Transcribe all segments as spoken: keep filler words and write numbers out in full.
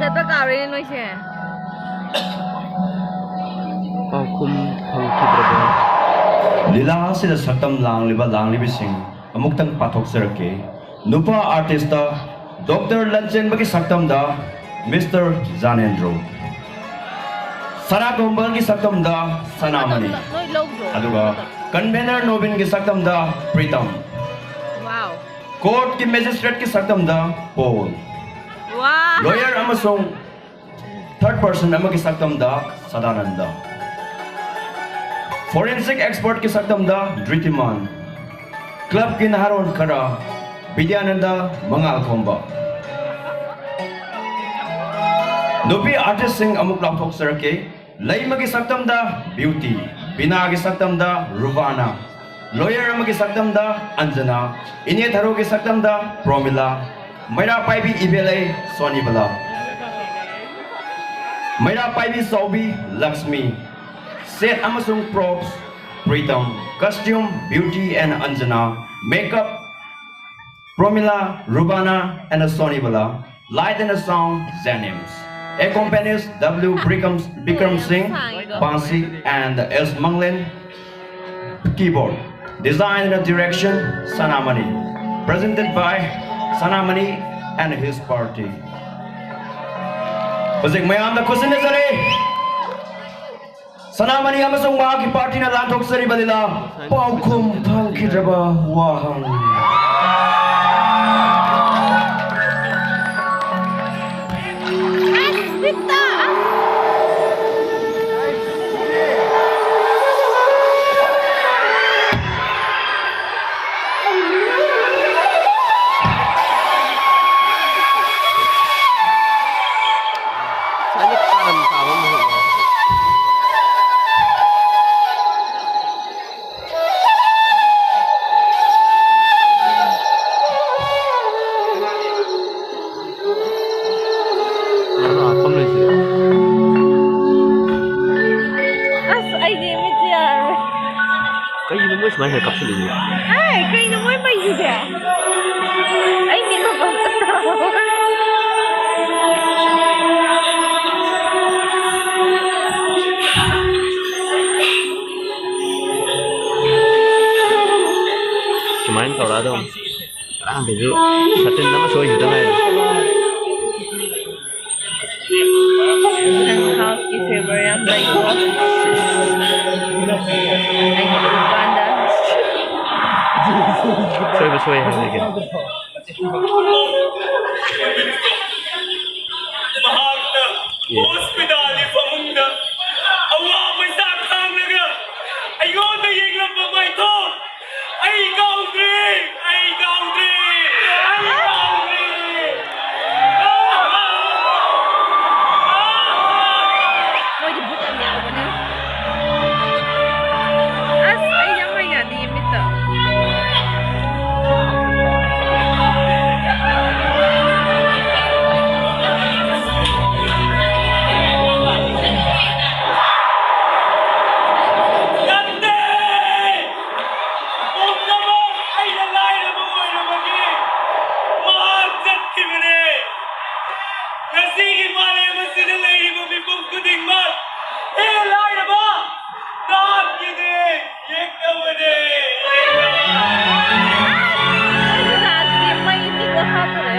ꯆꯠꯄ ꯀꯥꯎꯔꯦꯅꯦ ꯅꯣꯏꯁꯦ꯫ ꯄꯥꯎꯈꯨꯝ ꯐꯪꯈꯤꯗ꯭ꯔꯕ? ꯂꯤꯂꯥ ꯑꯁꯤꯗ ꯁꯛꯇꯝ ꯂꯥꯡꯂꯤꯕ ꯂꯥꯡꯂꯤꯕꯤꯁꯤꯡ ꯑꯃꯨꯛꯇꯪ ꯄꯥꯊꯣꯛꯆꯔꯛꯀꯦ꯫ ꯅꯨꯄꯥ ꯑꯥꯔꯇꯤꯁꯇ ꯗꯣꯛꯇꯔ ꯂꯟꯆꯦꯟꯕꯒꯤ ꯁꯛꯇꯝꯗ ꯃꯤꯁꯇꯔ ꯖꯥꯅꯦꯟꯗ꯭ꯔꯣ, ꯁꯅꯥꯇꯣꯝꯕꯒꯤ ꯁꯛꯇꯝꯗ ꯁꯅꯥꯃꯅꯤ, ꯅꯣꯏ ꯂꯧꯗ꯭ꯔꯣ? ꯑꯗꯨꯒ ꯀꯟꯚꯦꯅꯔ ꯅꯣꯕꯤꯟꯒꯤ ꯁꯛꯇꯝꯗ ꯄ꯭ꯔꯤꯇꯝ, ꯋꯥꯎ꯫ ꯀꯣꯔꯠꯀꯤ ꯃꯦꯖꯤꯁꯇ꯭ꯔꯦꯠꯀꯤ ꯁꯛꯇꯝꯗ ꯄꯣꯜ, ꯋꯥ꯫ ꯂꯣꯌꯔ ꯑꯃꯁꯨꯡ ꯊꯔꯗ ꯄꯔꯁꯟ ꯑꯃꯒꯤ ꯁꯛꯇꯝꯗ ꯁꯗꯥꯅꯟꯗ, ꯐꯣꯔꯦꯟꯁꯤꯛ ꯑꯦꯛꯁꯄꯔꯠꯀꯤ ꯁꯛꯇꯝꯗ ꯗ꯭ꯔꯤꯇꯤꯃꯥꯟ, ꯀ꯭ꯂꯕꯀꯤ ꯅꯍꯥꯔꯣꯜ ꯈꯔ ꯕꯤꯗ꯭ꯌꯥꯅꯟꯗ ꯃꯉꯥꯜꯈꯣꯝꯕ꯫ ꯅꯨꯄꯤ ꯑꯥꯔꯇꯤꯁꯁꯤꯡ ꯑꯃꯨꯛ ꯂꯥꯎꯊꯣꯛꯆꯔꯛꯀꯦ꯫ ꯂꯩꯃꯒꯤ ꯁꯛꯇꯝꯗ ꯕ꯭ꯌꯨꯇꯤ, ꯕꯤꯅꯥꯒꯤ ꯁꯛꯇꯝꯗ ꯔꯨꯕꯥꯅꯥ, ꯂꯣꯌꯔ ꯑꯃꯒꯤ ꯁꯛꯇꯝꯗ ꯑꯟꯖꯅꯥ, ꯏꯅꯦ ꯊꯔꯣꯒꯤ ꯁꯛꯇꯝꯗ ꯄ꯭ꯔꯣꯃꯤꯂꯥ, ꯃꯩꯔꯥ ꯄꯥꯏꯕꯤ ꯏꯕꯦꯂꯩ ꯁꯣꯅꯤꯕꯂꯥ, ꯃꯩꯔꯥ ꯄꯥꯏꯕꯤ ꯆꯥꯎꯕꯤ ꯂꯛꯁꯃꯤ, ꯁꯦꯠ ꯑꯃꯁꯨꯡ props Pritam, costume beauty and Anjana, makeup Promila, Rubana and Sonibala, light and sound, Janims. Accompanies W. Bikram, Bikram Singh, Bansi and S. Manglin, keyboard. Design and direction, Sanamani. Presented by Sanamani and his party. ꯍꯧꯖꯤꯛ ꯃꯌꯥꯝꯗ ꯈꯨꯠꯁꯤꯟꯅꯖꯔꯤ꯫ ꯁꯅꯥꯃꯅꯤ ꯑꯃꯁꯨꯡ ꯃꯍꯥꯛꯀꯤ ꯄꯥꯔꯇꯤꯅ ꯂꯥꯟꯊꯣꯛꯆꯔꯤꯕ ꯂꯤꯂꯥ ꯄꯥꯎꯈꯨꯝ ꯐꯪꯈꯤꯗ꯭ꯔꯕ ꯋꯥꯍꯪ꯫ ꯑꯁ, ꯑꯩꯗꯤ ꯃꯤꯠꯁꯦ ꯌꯥꯔꯔꯣꯏ꯫ ꯀꯩꯒꯤꯅꯣ ꯃꯣꯏ ꯁꯨꯃꯥꯏꯅ ꯀꯥꯞꯁꯤꯜꯂꯤꯁꯦ? ꯑꯦ, ꯀꯩꯅꯣ ꯃꯣꯏ ꯄꯩꯁꯤꯗꯤ? ꯑꯩ ꯃꯤꯠ ꯃꯄꯥꯟ ꯑꯗꯨꯝ ꯉꯔꯥꯡꯗꯁꯨ ꯁꯇꯤꯟ ꯑꯃ ꯁꯣꯏꯈꯤꯗ ꯉꯥꯏꯔꯤ꯫ ꯅꯪ ꯍꯥꯐꯀꯤ ꯐꯦꯚꯔ ꯌꯥꯝ ꯂꯩꯀꯣ꯫ ꯑꯩꯅ ꯎꯕ ꯀꯥꯟꯗ꯫ ꯁꯣꯏꯕ ꯁꯣꯏ ꯍꯥꯏꯕꯅꯤ ꯀꯩꯅꯣ꯫ ꯃꯍꯥꯛꯅ ꯍꯣꯁꯄꯤꯇꯥꯜꯒꯤ ꯐꯃꯨꯡꯗ ꯑꯋꯥꯕ ꯃꯩꯁꯥ ꯈꯥꯡꯂꯒ ꯑꯩꯉꯣꯟꯗ ꯌꯦꯡꯂꯝꯕ ꯃꯥꯏꯊꯣꯡ ꯑꯩ ꯀꯥꯎꯗ꯭ꯔꯤ, ꯑꯩ ꯀꯥꯎꯗ꯭ꯔꯤ, ꯑꯩ ꯀꯥꯎꯗ꯭ꯔꯤ꯫ ꯃꯣꯏꯗꯤ ꯚꯨꯠ ꯌꯥꯝ ꯌꯥꯎꯕꯅꯦ꯫ ꯑꯁ, ꯑꯩ ꯌꯥꯝ ꯍꯩꯅꯗꯤꯌꯦ ꯃꯤꯠꯇ꯫ ꯅꯠꯇꯦ! ꯄꯨꯝꯅꯃꯛ ꯑꯩꯅ ꯂꯥꯏꯔꯕ ꯑꯣꯏꯔꯨꯕꯒꯤ ꯃꯍꯥꯛ ꯆꯠꯈꯤꯕꯅꯦ꯫ ꯉꯁꯤꯒꯤ ꯃꯥꯂꯦꯝ ꯑꯁꯤꯗ ꯂꯩꯔꯤꯕ ꯃꯤꯄꯨꯝ ꯈꯨꯗꯤꯡꯃꯛ, ꯍꯦ ꯂꯥꯏꯔꯕ, ꯅꯍꯥꯛꯀꯤꯅꯦ, ꯌꯦꯛꯅꯕꯅꯦ, ꯌꯦꯛꯅꯕ꯫ ꯑꯁ, ꯃꯩ ꯇꯤꯛ ꯍꯥꯞꯄꯨꯔꯦ꯫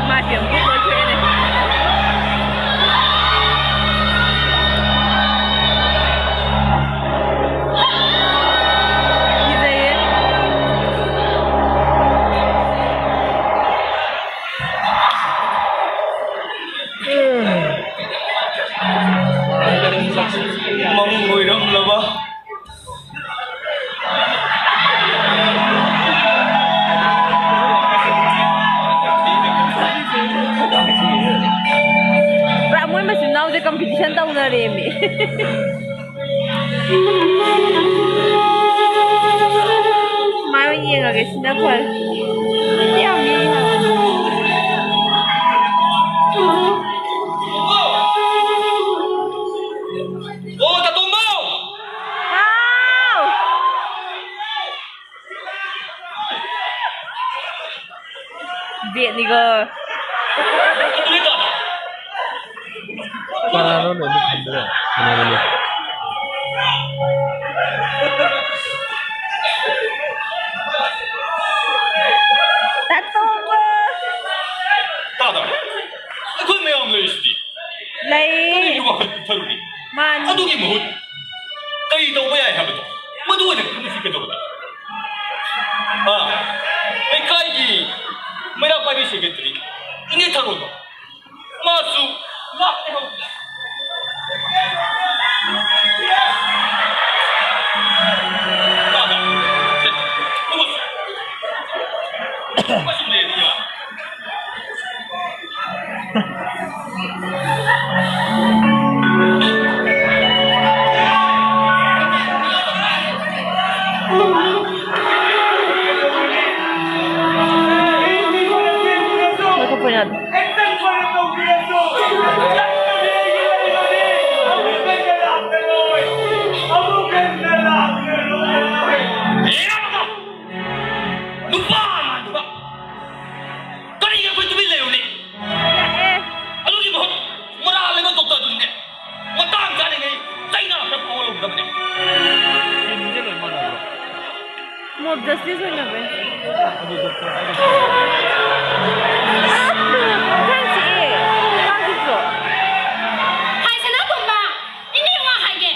ꯃꯥꯁꯦ ꯑꯃꯨꯛ ꯂꯣꯏꯊꯣꯛꯑꯦꯅꯦ꯫ ꯀꯤꯖꯩꯌꯦ꯫ ꯃꯪ ꯑꯣꯏꯔꯝꯂꯕ꯫ ꯄꯨꯔꯥ ꯃꯣꯏ ꯃꯆꯤꯟ ꯃꯅꯥꯎꯁꯦ ꯀꯝꯄꯤꯇꯤꯁꯟ ꯇꯧꯅꯔꯦꯃꯤ꯫ ꯁꯨꯃꯥꯏꯅ ꯑꯣꯏꯅ ꯌꯦꯡꯉꯒꯦ, ꯁꯤꯅ ꯐꯔꯦ꯫ ꯌꯥꯝ ꯌꯦꯡꯉꯦ꯫ ꯑꯣ, ꯇꯥꯇꯣꯝꯕ! ꯍꯥꯎ! ꯑꯗꯨꯅꯦ ꯇꯥꯗ꯫ ꯀꯅꯥꯅꯣꯅꯦ ꯑꯗꯨ ꯈꯟꯕꯗ? ꯀꯅꯥꯅꯣꯅꯦ? ꯇꯥꯇꯣꯝꯕ! ꯇꯥꯗ꯫ ꯑꯩꯈꯣꯏ ꯃꯌꯥꯝ ꯂꯩꯔꯤꯁꯤꯗꯤ꯫ ꯂꯩ꯫ ꯀꯔꯤꯒꯤ ꯋꯥꯈꯜ ꯄꯤꯛꯊꯔꯨꯅꯤ? ꯃꯥꯅꯤ꯫ ꯑꯗꯨꯒꯤ ꯃꯍꯨꯠ ꯀꯔꯤ ꯇꯧꯕ ꯌꯥꯏ ꯍꯥꯏꯕꯗꯣ ꯃꯗꯨ ꯑꯣꯏꯅ ꯈꯟꯅꯁꯤ ꯀꯩꯗꯧꯔꯒꯦ? ꯑꯥ, ꯂꯩꯀꯥꯏꯒꯤ ꯃꯩꯔꯥ ꯄꯥꯏꯕꯤ ꯁꯦꯀ꯭ꯔꯦꯇꯔꯤ ꯏꯅꯦ ꯊꯔꯣꯗꯣ, ꯃꯥꯁꯨ ꯂꯥꯛꯀꯦ ꯍꯧꯕꯅꯤ꯫ ꯂꯥꯛꯑꯣ꯫ ꯁꯦ, ꯐꯝꯃꯁꯤ꯫ ꯐꯝꯃꯁꯤ ꯂꯩꯔꯗꯤ ꯌꯥꯔꯦ꯫ ꯉꯥꯏꯈꯣ, ꯐꯣꯟ ꯌꯥꯗꯦ꯫ ꯅꯨꯄꯥ ꯑꯃ, ꯅꯨꯄꯥ꯫ ꯀꯔꯤꯒꯤ ꯑꯩꯈꯣꯏ ꯇꯨꯃꯤꯟ ꯂꯩꯔꯨꯅꯤ? ꯂꯥꯛꯑꯦ꯫ ꯑꯗꯨꯒꯤ ꯃꯍꯨꯠ ꯃꯔꯥꯜ ꯂꯩꯕ ꯗꯣꯛꯇꯔꯗꯨꯅꯤꯅꯦ꯫ ꯃꯇꯥꯡ ꯆꯥꯔꯤꯉꯩ ꯆꯩꯅꯥ ꯈꯔ ꯐꯥꯎꯍꯜꯍꯧꯒꯗꯕꯅꯦ꯫ Mop justice ꯑꯣꯏꯅꯕꯩ꯫ ꯑꯗꯨ ꯗꯣꯛꯇꯔ ꯍꯥꯏꯗꯣ꯫ ꯑꯁ! ꯈꯔ ꯆꯤꯛꯑꯦ꯫ ꯇꯥꯈꯤꯗ꯭ꯔꯣ? ꯍꯥꯏ ꯁꯅꯥꯇꯣꯝꯕ! ꯏꯅꯦ ꯋꯥ ꯍꯥꯏꯒꯦ꯫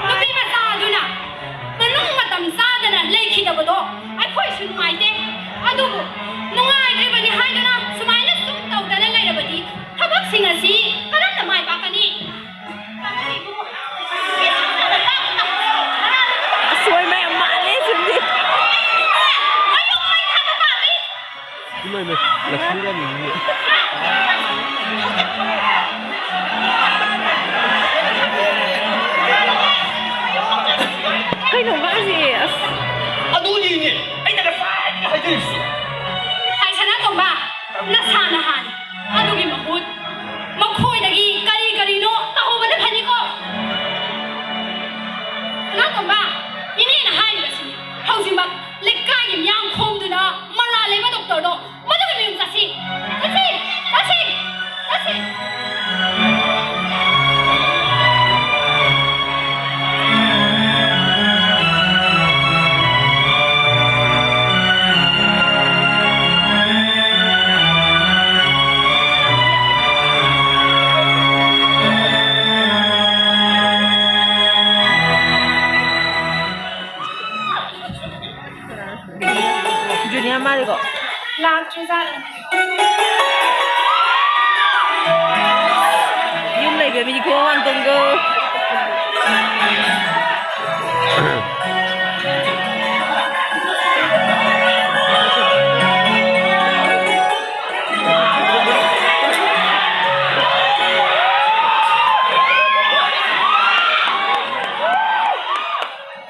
ꯅꯨꯄꯤ ꯃꯆꯥ ꯑꯗꯨꯅ ꯃꯅꯨꯡ ꯃꯇꯝ ꯆꯥꯗꯅ ꯂꯩꯈꯤꯗꯕꯗꯣ ꯑꯩꯈꯣꯏꯁꯨ ꯅꯨꯡꯉꯥꯏꯇꯦ꯫ ꯑꯗꯨꯕꯨ ꯅꯨꯡꯉꯥꯏꯇ꯭ꯔꯤꯕꯅꯤ ꯍꯥꯏꯗꯨꯅ ꯁꯨꯃꯥꯏꯅ ꯁꯨꯝ ꯇꯧꯗꯅ ꯂꯩꯔꯕꯗꯤ ꯊꯕꯛꯁꯤꯡ ꯑꯁꯤ ꯀꯔꯝꯅ ꯃꯥꯏ ꯄꯥꯛꯀꯅꯤ? ꯑꯁꯣꯏ ꯃꯌꯥꯝ ꯃꯥꯜꯂꯦ ꯁꯤꯗꯤ꯫ ꯃꯌꯨꯝ ꯃꯩ ꯊꯥꯕ ꯄꯥꯝꯃꯤ꯫ ꯏꯃꯥꯏ, ꯏꯃꯥꯏ, ꯂꯛꯁꯃꯤꯔꯥꯅꯤꯅꯦ꯫ ꯀꯩꯅꯣ ꯃꯥꯁꯦ? ꯑꯁ꯫ ꯑꯗꯨꯅꯤꯅꯦ ꯑꯩꯅ ꯉꯁꯥꯏꯗꯒꯤ ꯍꯥꯏꯖꯔꯤꯁꯤ꯫ ꯍꯥꯏ ꯁꯅꯥꯇꯣꯝꯕ, ꯅꯁꯥꯅ ꯍꯥꯟꯅ꯫ ꯑꯗꯨꯒꯤ ꯃꯍꯨꯠ ꯃꯈꯣꯏꯗꯒꯤ ꯀꯔꯤ ꯀꯔꯤꯅꯣ ꯇꯧꯍꯧꯕꯅ ꯐꯅꯤꯀꯣ꯫ ꯁꯅꯥꯇꯣꯝꯕ, ꯏꯅꯦꯅ ꯍꯥꯏꯔꯤꯕꯁꯤꯅꯤ꯫ ꯍꯧꯖꯤꯛꯃꯛ ꯂꯩꯀꯥꯏꯒꯤ ꯑꯗꯣ ꯃꯗꯨꯒꯤ ꯃꯌꯨꯝ ꯆꯠꯁꯤ꯫ ꯆꯠꯁꯤ! ꯆꯠꯁꯤ! ꯆꯠꯁꯤ! ꯖꯨꯅꯤꯌꯔ ꯃꯥꯜꯂꯤꯀꯣ꯫ ꯂꯥꯛꯇ꯭ꯔꯤꯖꯥꯠꯂꯣ? ꯌꯨꯝ ꯂꯩꯕ ꯃꯤꯗꯤ ꯈꯨꯍꯥꯡ ꯍꯥꯡꯗꯣꯡꯒꯣ꯫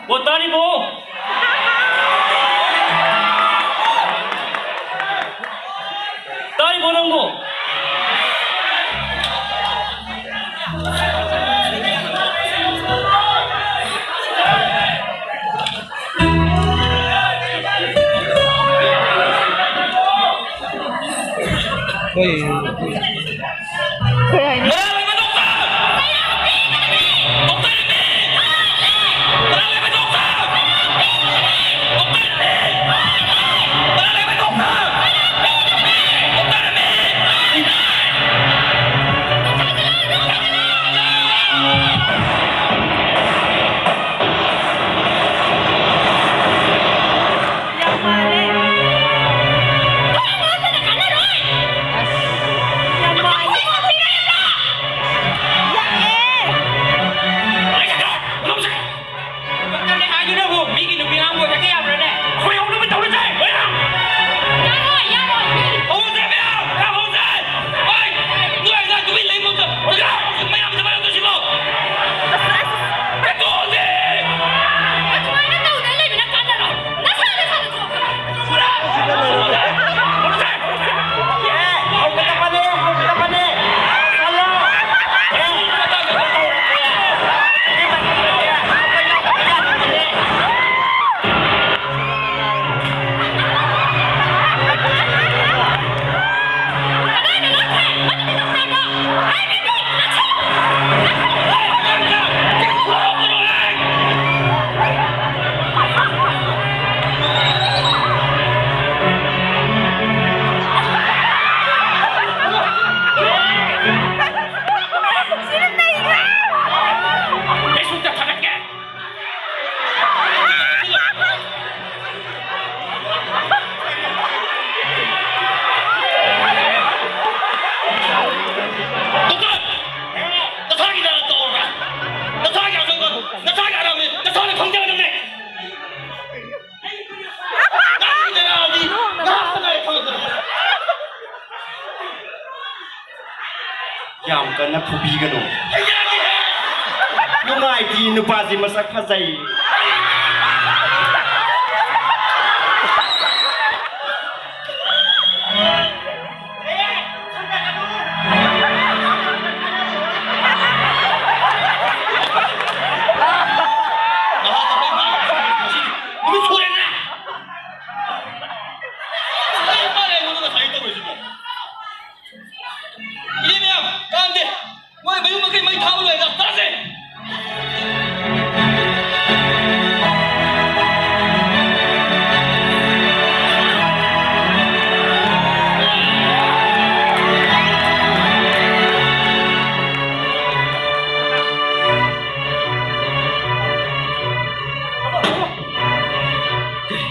ꯄꯣꯠ ꯇꯥꯔꯤꯕꯣ? ꯇꯥꯔꯤꯕꯣ ꯅꯪꯕꯣ? ꯍꯣꯏ꯫ ꯀꯩ ꯍꯥꯏꯅꯤ? ꯌꯥꯝ ꯃꯥꯜꯂꯦ꯫ ꯑꯁ꯫ ꯌꯥꯝ ꯌꯥꯝ ꯀꯟꯅ ꯐꯨꯕꯤꯒꯅꯨ꯫ ꯅꯨꯡꯉꯥꯏꯇꯦ, ꯅꯨꯄꯥꯁꯤ ꯃꯁꯛ ꯐꯖꯩ꯫ ꯅꯨꯃꯤꯠ ꯁꯨꯔꯦꯗꯅ꯫ ꯀꯔꯤ ꯃꯥꯅ ꯑꯩꯉꯣꯟꯗ ꯉꯁꯥꯏ ꯇꯧꯔꯤꯁꯤꯕꯣ? ꯏꯅꯦ ꯃꯌꯥꯝ, ꯀꯥꯟꯗꯦ꯫ ꯃꯣꯏ ꯃꯌꯨꯝ ꯃꯀꯩ ꯃꯩ ꯊꯥꯕ ꯂꯣꯏꯔꯦ꯫ ꯆꯠꯂꯁꯦ꯫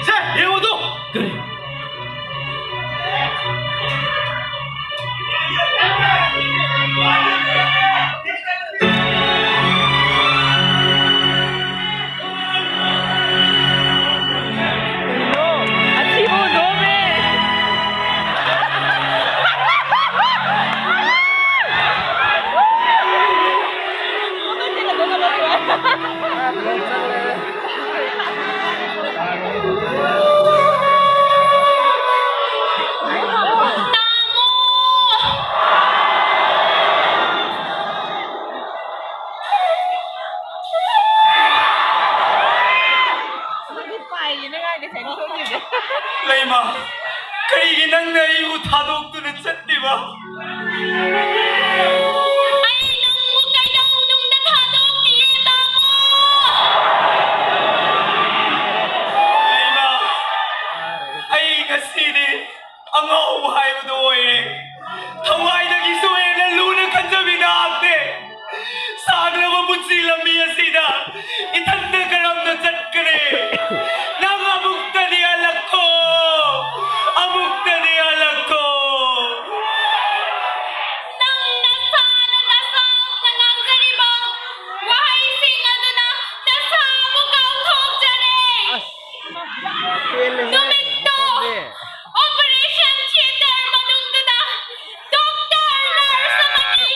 ꯁꯦ, ꯌꯦꯡꯉꯨ ꯑꯗꯨ꯫ ꯀꯔꯤ? ꯂꯩꯃ, ꯀꯔꯤꯒꯤ ꯅꯪꯅ ꯑꯩꯕꯨ ꯊꯥꯗꯣꯛꯇꯨꯅ ꯆꯠꯂꯤꯕ? ꯑꯩ ꯅꯪꯕꯨ ꯀꯩꯗꯧꯅꯨꯡꯗ ꯊꯥꯗꯣꯛꯇꯤꯌꯦ, ꯇꯥꯃꯣ꯫ ꯂꯩꯃ, ꯑꯩ ꯉꯁꯤꯗꯤ ꯑꯉꯥꯎꯕ ꯍꯥꯏꯕꯗꯨ ꯑꯣꯏꯔꯦ꯫ ꯊꯋꯥꯏꯗꯒꯤꯁꯨ ꯍꯦꯟꯅ ꯂꯨꯅ ꯈꯟꯖꯕꯤ ꯅꯍꯥꯛꯅꯦ꯫ ꯁꯥꯡꯂꯕ ꯄꯨꯟꯁꯤ ꯂꯝꯕꯤ ꯑꯁꯤꯗ ꯏꯊꯟꯇ ꯀꯔꯝꯅ ꯆꯠꯀꯅꯤ? ꯅꯪ ꯑꯃꯨꯛꯇꯗꯤ ꯍꯜꯂꯛꯈꯣ, ꯑꯃꯨꯛꯇꯗꯤ ꯍꯜꯂꯛꯈꯣ꯫ ꯅꯪ ꯅꯁꯥꯅ ꯅꯁꯥꯅ ꯉꯥꯡꯖꯔꯤꯕ ꯋꯥꯍꯩꯁꯤꯡ ꯑꯗꯨꯅ ꯅꯁꯥꯕꯨ ꯀꯥꯎꯊꯣꯛꯆꯔꯦ꯫ ꯅꯨꯃꯤꯠꯇꯣ ꯑꯣꯄꯔꯦꯁꯟ ꯊꯤꯌꯦꯇꯔ ꯃꯅꯨꯡꯗꯨꯗ ꯗꯣꯛꯇꯔ, ꯅꯔꯁ ꯑꯃꯗꯤ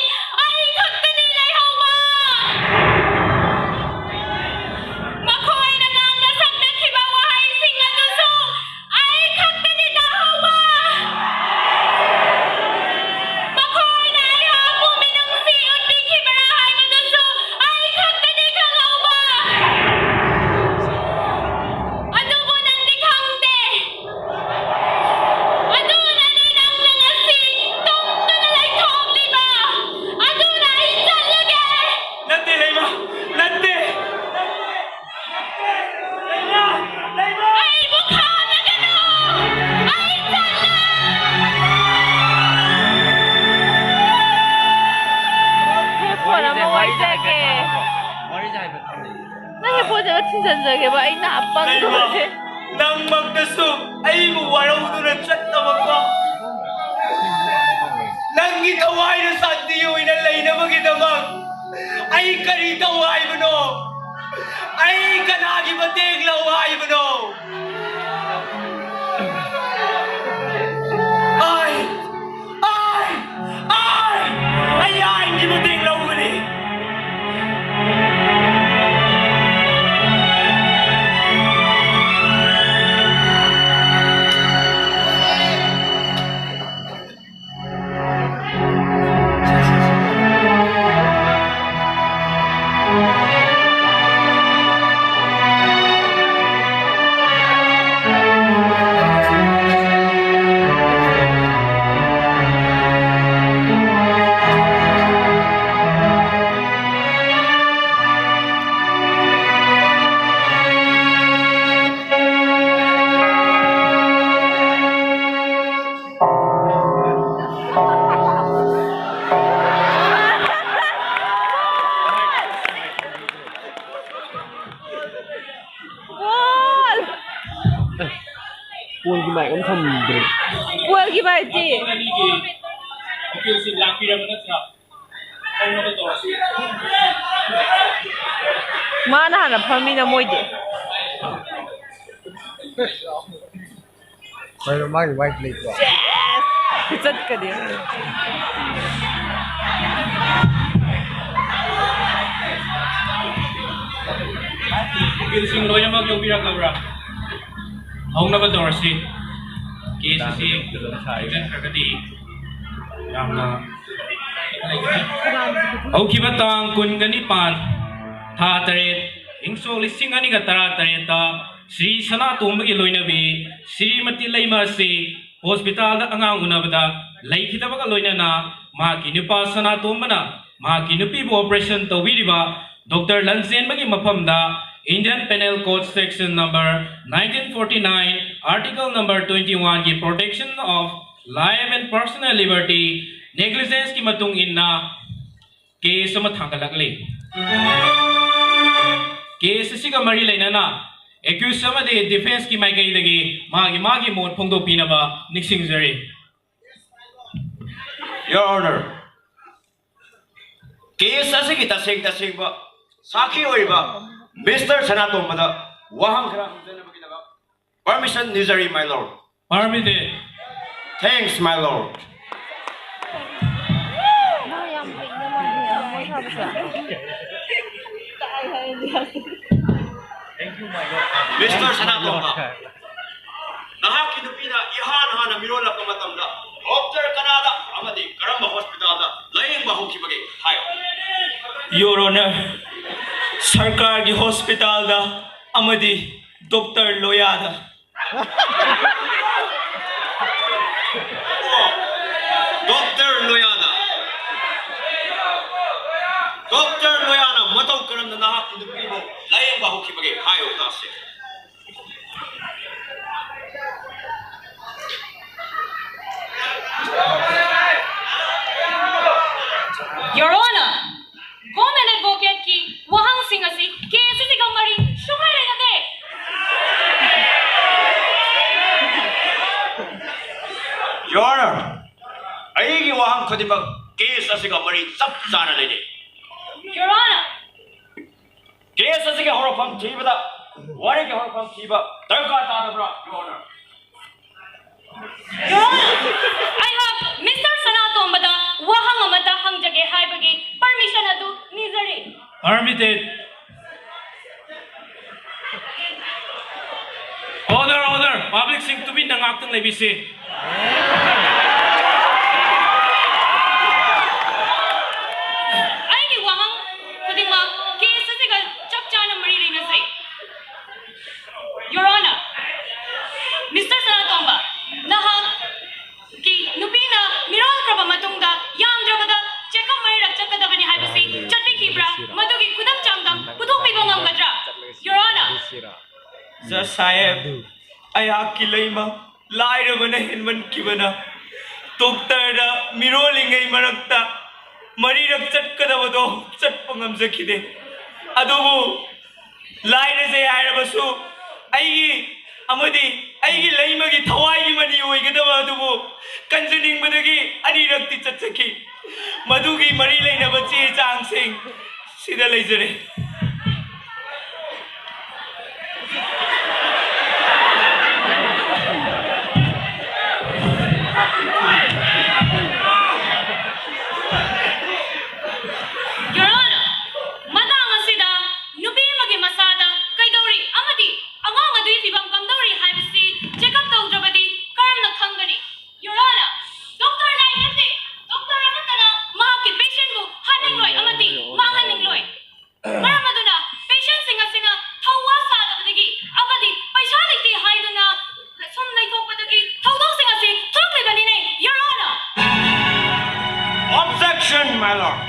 ꯑꯗꯨꯅ ꯆꯠꯅꯕꯀꯣ, ꯅꯪꯒꯤ ꯊꯋꯥꯏꯅ ꯁꯥꯟꯇꯤ ꯑꯣꯏꯅ ꯂꯩꯅꯕꯒꯤꯗꯃꯛ ꯑꯩ ꯀꯔꯤ ꯇꯧ ꯍꯥꯏꯕꯅꯣ? ꯑꯩ ꯀꯅꯥꯒꯤ ꯃꯇꯦꯡ ꯂꯧ ꯍꯥꯏꯕꯅꯣ? ꯑꯩ, ꯑꯩ, ꯑꯩ, ꯑꯩ ꯑꯥꯏꯟꯒꯤ ꯃꯇꯦꯡ ꯂꯧꯒꯅꯤ꯫ ꯄꯣꯜꯒꯤ ꯃꯥꯏꯛ ꯑꯃ ꯊꯝꯗ꯭ꯔꯦ꯫ ꯄꯣꯜꯒꯤ ꯃꯥꯏꯛꯇꯤ? ꯎꯀꯤꯜꯁꯤꯡ ꯂꯥꯛꯄꯤꯔꯕ ꯅꯠꯇ꯭ꯔꯥ? ꯍꯧꯅꯕ ꯇꯧꯔꯁꯤ꯫ ꯃꯥꯅ ꯍꯥꯟꯅ ꯐꯝꯃꯤꯅ ꯃꯣꯏꯗꯤ꯫ ꯀꯩꯅꯣ ꯃꯥꯒꯤ ꯋꯥꯏꯠ ꯂꯩꯇ꯭ꯔꯣ? ꯈꯨꯆꯠꯀꯗꯤ꯫ ꯎꯀꯤꯜꯁꯤꯡ ꯂꯣꯏꯅꯃꯛ ꯌꯧꯕꯤꯔꯛꯂꯕ꯭ꯔꯥ? ꯍꯧꯅꯕ ꯇꯧꯔꯁꯤ꯫ ꯀꯦꯁ ꯑꯁꯤ ꯍꯥꯏꯖꯈ꯭ꯔꯒꯗꯤ ꯌꯥꯝꯅ ꯍꯧꯈꯤꯕ ꯇꯥꯡ ꯀꯨꯟꯒ ꯅꯤꯄꯥꯟ, ꯊꯥ ꯇꯔꯦꯠ, ꯏꯪ ꯁꯣꯛ ꯂꯤꯁꯤꯡ ꯑꯅꯤꯒ ꯇꯔꯥ ꯇꯔꯦꯠꯇ ꯁ꯭ꯔꯤ ꯁꯅꯥꯇꯣꯝꯕꯒꯤ ꯂꯣꯏꯅꯕꯤ ꯁ꯭ꯔꯤꯃꯇꯤ ꯂꯩꯃ ꯑꯁꯤ ꯍꯣꯁꯄꯤꯇꯥꯜꯗ ꯑꯉꯥꯡ ꯎꯅꯕꯗ ꯂꯩꯈꯤꯗꯕꯒ ꯂꯣꯏꯅꯅ ꯃꯍꯥꯛꯀꯤ ꯅꯨꯄꯥ ꯁꯅꯥꯇꯣꯝꯕꯅ ꯃꯍꯥꯛꯀꯤ ꯅꯨꯄꯤꯕꯨ ꯑꯣꯄꯔꯦꯁꯟ ꯇꯧꯕꯤꯔꯤꯕ ꯗꯣꯛꯇꯔ ꯂꯟꯆꯦꯟꯕꯒꯤ ꯃꯐꯝꯗ Indian Penal Code Section number nineteen forty nine, Article number twenty one ꯒꯤ Protection of Life and Personal Liberty, Negligence ꯀꯤ ꯃꯇꯨꯡ ꯏꯟꯅ ꯀꯦꯁ ꯑꯃ ꯊꯥꯡꯒꯠꯂꯛꯂꯤ꯫ ꯀꯦꯁ ꯑꯁꯤꯒ ꯃꯔꯤ ꯂꯩꯅꯅ Accused ꯑꯃꯗꯤ defenceꯀꯤ ꯃꯥꯏꯀꯩꯗꯒꯤ ꯃꯥꯒꯤ ꯃꯥꯒꯤ ꯃꯣꯠ ꯐꯣꯡꯗꯣꯛꯄꯤꯅꯕ ꯅꯤꯡꯁꯤꯡꯖꯔꯤ꯫ Your Honor, case ꯑꯁꯤꯒꯤ ꯇꯁꯦꯡ ꯇꯁꯦꯡꯕ ꯁꯥꯈꯤ ꯑꯣꯏꯔꯤꯕ Mister ꯁꯅꯥꯇꯣꯝꯕꯗ ꯋꯥꯍꯪ ꯈꯔ ꯍꯪꯖꯅꯕꯒꯤꯗꯃꯛ permission ꯅꯤꯖꯔꯤ, my lord. Permitted. Thanks, my lord. Mister ꯁꯅꯥꯇꯣꯝꯕ, ꯅꯍꯥꯛꯀꯤ ꯅꯨꯄꯤꯅ ꯏꯍꯥꯟ ꯍꯥꯟꯅ ꯃꯤꯔꯣꯜꯂꯛꯄ ꯃꯇꯝꯗ doctor ꯀꯅꯥꯗ ꯑꯃꯗꯤ ꯀꯔꯝꯕ hospitalꯗ ꯂꯥꯌꯦꯡꯕ ꯍꯧꯈꯤꯕꯒꯦ? ꯍꯥꯏꯌꯨ꯫ Your Honor, ꯁꯔꯀꯥꯔꯒꯤ hospitalꯗ ꯑꯃꯗꯤ doctor ꯂꯣꯌꯥꯗ꯫ Doctor ꯂꯣꯌꯥꯗ꯫ Doctor ꯂꯣꯌꯥꯅ ꯃꯇꯧ ꯀꯔꯝꯅ ꯅꯍꯥꯛꯀꯤ ꯅꯨꯄꯤꯕꯨ ꯂꯥꯌꯦꯡꯕ ꯍꯧꯈꯤꯕꯒꯦ? ꯍꯥꯏꯌꯨ ꯇꯥꯁꯤ꯫ Your Honor, Government Advocateꯀꯤ ꯋꯥꯍꯪꯁꯤꯡ ꯑꯁꯤ case ꯑꯁꯤꯒ ꯃꯔꯤ ꯁꯨꯡꯂꯩ ꯂꯩꯅꯗꯦ꯫ Your Honor, ꯑꯩꯒꯤ ꯋꯥꯍꯪ ꯈꯨꯗꯤꯡꯃꯛ case ꯑꯁꯤꯒ ꯃꯔꯤ ꯆꯞ ꯆꯥꯅ ꯂꯩꯅꯩ꯫ Your Honor, Case ꯑꯁꯤꯒꯤ ꯍꯧꯔꯛꯐꯝ ꯊꯤꯕꯗ, ꯋꯥꯔꯤꯒꯤ ꯍꯧꯔꯛꯐꯝ ꯊꯤꯕ ꯗꯔꯀꯥꯔ ꯇꯥꯗꯕ꯭ꯔꯥ, Your Honor? Your Honor, ꯑꯩꯍꯥꯛ Mister ꯁꯅꯥꯇꯣꯝꯕꯗ ꯋꯥꯍꯪ ꯑꯃꯇ ꯍꯪꯖꯒꯦ ꯍꯥꯏꯕꯒꯤ permission ꯑꯗꯨ ꯅꯤꯖꯔꯤ꯫ Permitted. Order, order. Publicꯁꯤꯡ ꯇꯨꯃꯤꯟꯅ ꯉꯥꯛꯇꯪ ꯂꯩꯕꯤꯁꯤ꯫ ꯑꯩꯒꯤ ꯋꯥꯍꯪ ꯈꯨꯗꯤꯡꯃꯛ case ꯑꯁꯤꯒ ꯆꯞ ꯆꯥꯅ ꯃꯔꯤ ꯂꯩꯅꯖꯩ꯫ Your Honor, Mister ꯁꯅꯥꯇꯣꯝꯕ, ꯅꯍꯥꯛꯀꯤ ꯅꯨꯄꯤꯅ ꯃꯤꯔꯣꯜꯈ꯭ꯔꯕ ꯃꯇꯨꯡꯗ ꯌꯥꯝꯗ꯭ꯔꯕꯗ checkup ꯃꯔꯤꯔꯛ ꯆꯠꯀꯗꯕꯅꯤ ꯍꯥꯏꯕꯁꯤ ꯆꯠꯄꯤꯈꯤꯕ꯭ꯔꯥ? ꯃꯗꯨꯒꯤ ꯈꯨꯗꯝ ꯆꯥꯡꯗꯝ ꯄꯨꯊꯣꯛꯄꯤꯕ ꯉꯝꯒꯗ꯭ꯔꯥ? Your Honor. ꯖꯖ ꯁꯥꯍꯦꯕ, ꯑꯩꯍꯥꯛꯀꯤ ꯂꯩꯃ ꯂꯥꯏꯔꯕꯅ ꯍꯦꯟꯃꯟꯈꯤꯕꯅ doctorꯗ ꯃꯤꯔꯣꯜꯂꯤꯉꯩ ꯃꯔꯛꯇ ꯃꯔꯤꯔꯛ ꯆꯠꯀꯗꯕꯗꯣ ꯆꯠꯄ ꯉꯝꯖꯈꯤꯗꯦ꯫ ꯑꯗꯨꯕꯨ ꯂꯥꯏꯔꯖꯩ ꯍꯥꯏꯔꯕꯁꯨ ꯑꯩꯒꯤ ꯑꯃꯗꯤ ꯑꯩꯒꯤ ꯂꯩꯃꯒꯤ ꯊꯋꯥꯏꯒꯤ ꯃꯅꯤ ꯑꯣꯏꯒꯗꯕ ꯑꯗꯨꯕꯨ ꯀꯟꯖꯅꯤꯡꯕꯗꯒꯤ ꯑꯅꯤꯔꯛꯇꯤ ꯆꯠꯆꯈꯤ꯫ ꯃꯗꯨꯒꯤ ꯃꯔꯤ ꯂꯩꯅꯕ ꯆꯦ ꯆꯥꯡꯁꯤꯡ ꯁꯤꯗ ꯂꯩꯖꯔꯦ꯫ Your Honor, ꯃꯇꯥꯡ ꯑꯁꯤꯗ ꯅꯨꯄꯤ ꯑꯃꯒꯤ ꯃꯁꯥꯗ ꯀꯩꯗꯧꯔꯤ ꯑꯃꯗꯤ ꯑꯉꯥꯡ ꯑꯗꯨꯒꯤ ꯐꯤꯕꯝ ꯀꯝꯗꯧꯔꯤ ꯍꯥꯏꯕꯁꯤ check up ꯇꯧꯗ꯭ꯔꯕꯗꯤ ꯀꯔꯝꯅ ꯈꯪꯒꯅꯤ? Your Honor, doctor ꯅꯥꯏ ꯅꯠꯇꯦ, doctor ꯑꯃꯠꯇꯅ ꯃꯍꯥꯛꯀꯤ patientꯕꯨ ꯍꯥꯠꯅꯤꯡꯂꯣꯏ ꯑꯃꯗꯤ ꯃꯥꯡꯍꯟꯅꯤꯡꯂꯣꯏ꯫ ꯃꯔꯝ ꯑꯗꯨꯅ patientꯁꯤꯡ ꯑꯁꯤꯅ ꯊꯧꯋꯥ ꯁꯥꯗꯕꯗꯒꯤ ꯑꯃꯗꯤ ꯄꯩꯁꯥ ꯂꯩꯇꯦ ꯍꯥꯏꯗꯨꯅ ꯁꯨꯝ ꯂꯩꯊꯣꯛꯄꯗꯒꯤ ꯊꯧꯗꯣꯛꯁꯤꯡ ꯑꯁꯤ ꯊꯣꯛꯂꯤꯕꯅꯤꯅꯦ, Your Honor꯫ Objection, my lord.